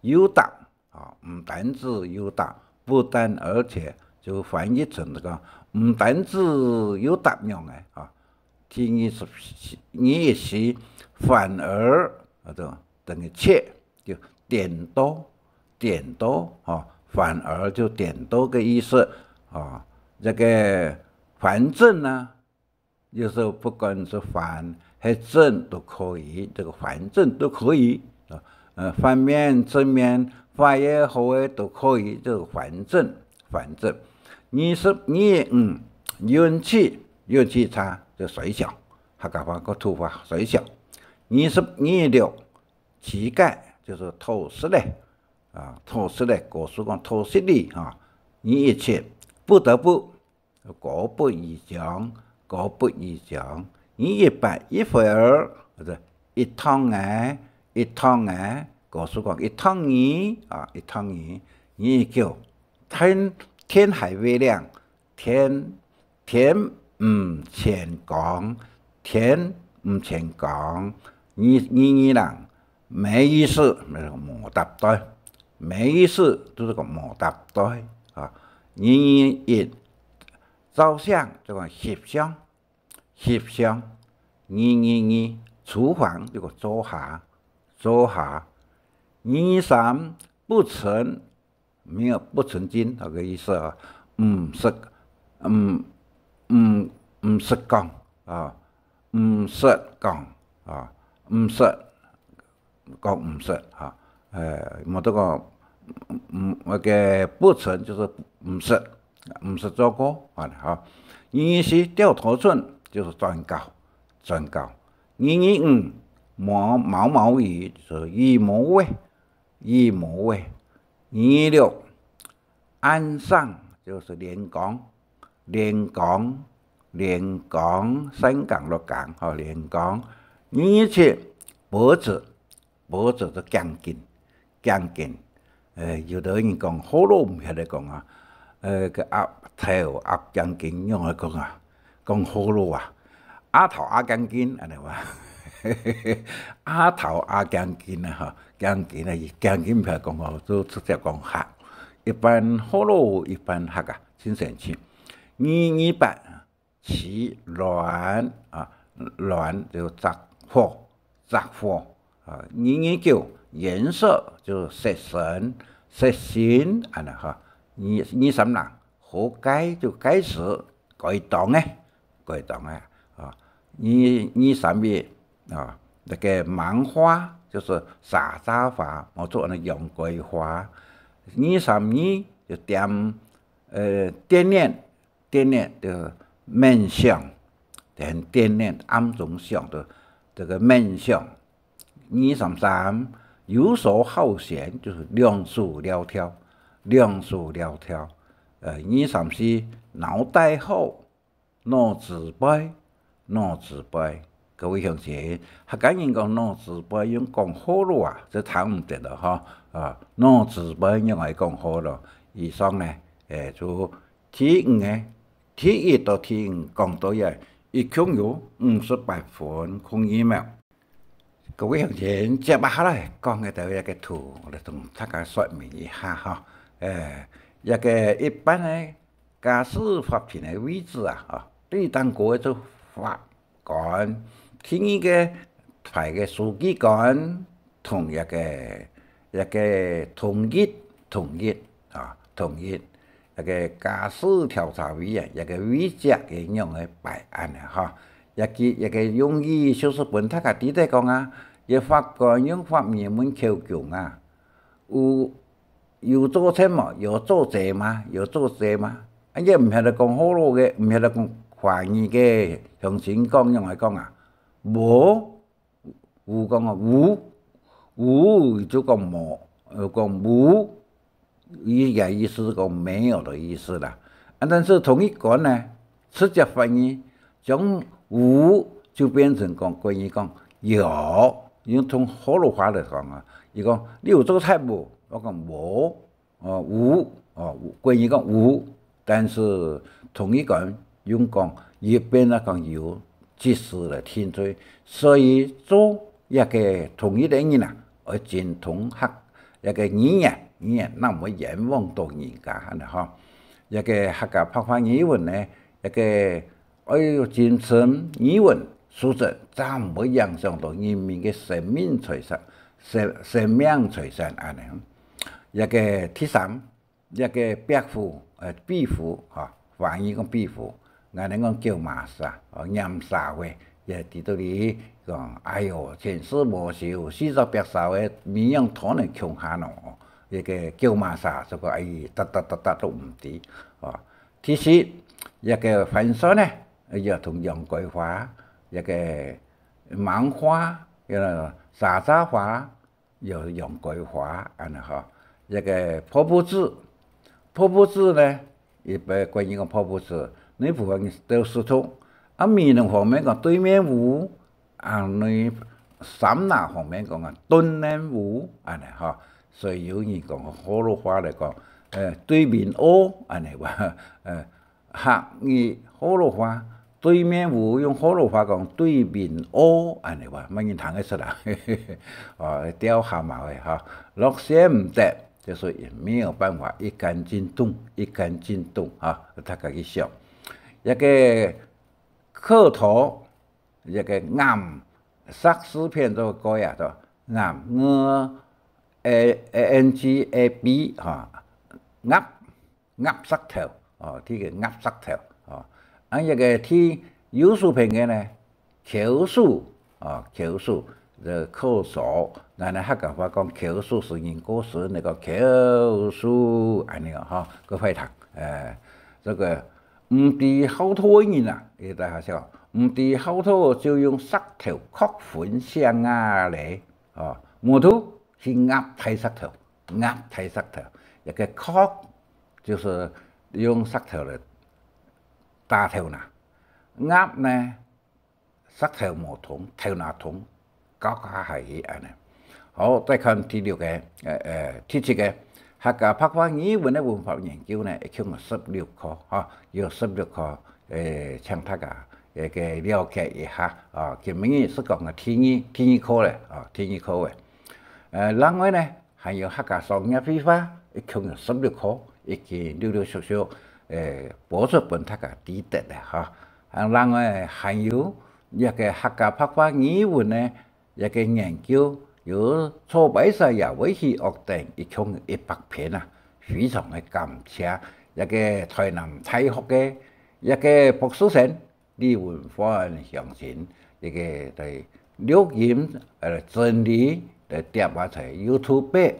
又搭， 啊，毋單止又搭，不但而且，就翻譯成這個毋單止又搭樣个啊。第二十四，二一四，反而，啊，就等於且，就顛倒，顛倒，哈，反而就顛倒个意思，啊，這個反正呢， 有時候不管是反，係正都可以，這個反正都可以啊。呃，反面、正面，壞个、好个都可以，這個反正，反正。二十二五，運氣，運氣差，就衰相，客家話个土話衰相。二十二六， 乞丐，就係討食个，啊，討食个，古時講討食哩，哈。二一七，不得不，姑不而將，姑不而將。二一八，一會兒，或者一趟仔，一趟仔，古時講一趟仔，啊，一趟仔。二一九，天，天還未亮， 天，天毋曾光，天毋曾光。二，二二零，沒意思，無搭對，沒意思，就係講無搭對啊。二二一，照相，就講翕相，翕相。二二二，廚房，就講灶下，灶下。二二三，不曾， 沒有，不曾經，該個意思啊，毋識，毋，毋，毋識講啊，毋識講啊，毋識，講毋識啊。呃，無得講，嗯，那個不曾就係毋識，毋識做過啊，哈。二二四，掉頭寸，就係轉角，轉角。二二五，毛，毛毛雨，就係雨毛仔， 雨毛仔。二二六，恁生，就係連光，連光，連光，山崗落崗，吼，連光。二二七，脖子，脖子就頸根，頸根。呃，有兜人講，學老毋曉得講啊，呃，該額頭、額頸根仰仔講啊？ 講學老啊，額頭額頸根，恁呢話。額頭額頸根啊，吼，頸根啊，佢頸根毋曉講吼，就直接講客。一般學老，一般客啊，真神奇。二二八，取暖啊，暖就著火，著火啊。二二九，顏色就色身，色身，恁呢吼。二，二三零， 好該就該時，該當个，該當个啊。二，二三一啊，那個芒花就係沙茶花，無錯，恁呢洋桂花。二三二就店，呃，店面，店面就面相，店面暗中相的這個面相。 二三三，游手好閒，就係兩手亂跳，兩手亂跳。呃，二三四，腦袋好，腦子背，腦子背。各位鄉親，客家人講腦子背，用講學老啊，這聽毋得了吼。啊，腦子背用來講學老。以上呢，誒，就第五个，第一到第五講到這，一共有五十八分空二秒。 各位鄉親，接下來講个就係一個圖，𠊎來同大家說明一下哈。誒，一個一般个家事法庭个位置啊，哈，最頂高个就法官，第二個排个書記官，同一個，一個同一，同一啊，同一。 該個家事調查委員，該個委員个樣个排恁呢哈。該個，該個用語就係分大家知得講啊，該法官用法語問口供啊，有，有做賊無？有做賊嗎？有做賊嗎？啊，也毋曉得講學老个，毋曉得講華語个鄉親講樣來講啊，無， 無講啊，無，無就講無，呃，講無，佢个意思講沒有的意思啦。啊，但是同一個呢，直接翻譯，將無就變成講，國語講有，用通學老話來講啊。佢講，你有做賊無？𠊎講無。 哦，有，哦，國語講有，但是同一個用講，一般來講有，即時來定罪。所以做一個同一個人啊，愛精通客一個語言，語言，正毋會冤枉到人家，恁呢吼。一個客家白話語文呢，一個 愛有精神語文素質，正毋會影響到人民个生命財產，生，生命財產恁呢。一個第三，一個壁虎，呃，壁虎，哈，華語講壁虎，𠊎等講狗嫲砂，哦，黏沙會，也知道你講，哎喲，前世無修，四十八歲个，名樣拖人共下喏，這个狗嫲儕，這个哎，噠噠噠噠都毋知，哦。其實，這个番薯呢，也同洋桂花，這个芒花，這个沙茶花， 有洋桂花，恁呢吼。這个泡泡子，泡泡子呢，一般國語講泡泡子，內埔方言都係讀。啊，美濃方面講對面烏，啊，內三林方面講啊，燉卵烏，恁呢吼。所以有人講學老話來講，呃，對面烏，恁呢話，呃， 客語學老話，對面烏用學老話講對面烏，恁呢話，麼人聽得出來？哦，吊下毛个哈，落選毋得，就係也沒有辦法一乾淨凍，一乾淨凍哈，大家去想。這个蝌蚪，這个頷，石字片做个啊，做頷，ng，a，a，n，g，a，b，哈，頷。 頷石頭，哦，這个頷石頭，哦。啊，這个第右手片个呢，口屬，哦，口屬，這口屬，𠊎等客家話講口屬係人過身，你講口屬，恁呢哦，吼，過壞聽，誒，這个毋知孝道个人啊，佢大家笑，毋知孝道就用石頭殼粉醒啊咧，哦，無圖去頷大石頭。 頷大石頭，這个殼就係用石頭來打頭那。頷呢，石頭無通，頭那通，搞搞下去恁呢。好，再看第六个，呃，呃，第七个，客家白話語文个文法研究呢，一共有十六課，吼，有十六課，誒，請大家，誒，个了解一下，啊，今晡日係講个第二，第二課咧，啊，第二課个。呃，另外呢， 還有客家商業會話，一共有十六課，已經陸陸續續，誒，播出分大家知得了哈。啊，另外還有一个客家白話語文呢，一个研究，有草白蛇也會起惡等，一共一百篇啊，非常个感謝。一个台南大學个一个博士生， 李文煥鄉親，這个在錄音，呃，整理，呃，貼啊在YouTube，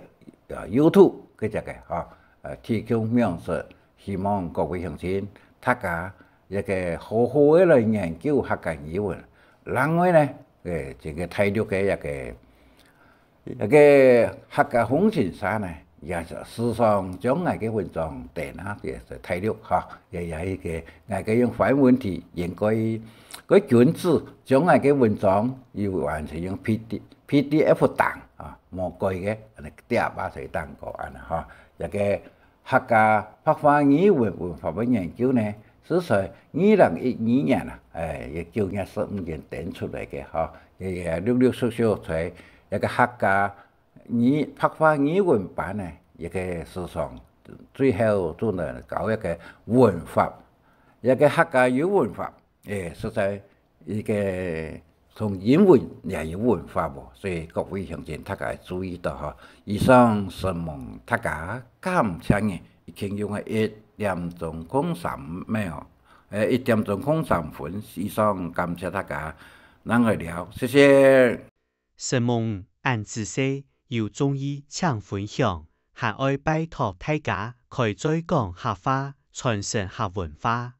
呃，YouTube个這个，吼，呃，提供名字，希望各位鄉親，大家這个好好个來研究客家語文。另外呢，呃，這个大陸个這个 這个客家風情社呢，也係時常將𠊎个文章登啊，也係大陸哈，也，也一个，𠊎个用繁文體應該，該君子將𠊎个文章又完全用P D，P D F檔啊，無改个，恁呢貼啊在當个恁呢哈。這个 客家白話語文文法个研究呢，係在二零一二年啊，誒，个九月十五日登出來个吼，也，也陸陸續續在這个客家語，白話語文班呢，這个時常最後做呢搞一个文法，這个客家語文法，誒，實在 一个同英文也有文法無，所以各位鄉親大家注意到吼。以上承蒙大家，感謝你，已經用了一點鐘空三秒，誒，一點鐘空三分。以上感謝大家，咱來尞，謝謝。承蒙恁仔細，有中意請分享，還愛拜託大家開嘴講客話，傳承客文化。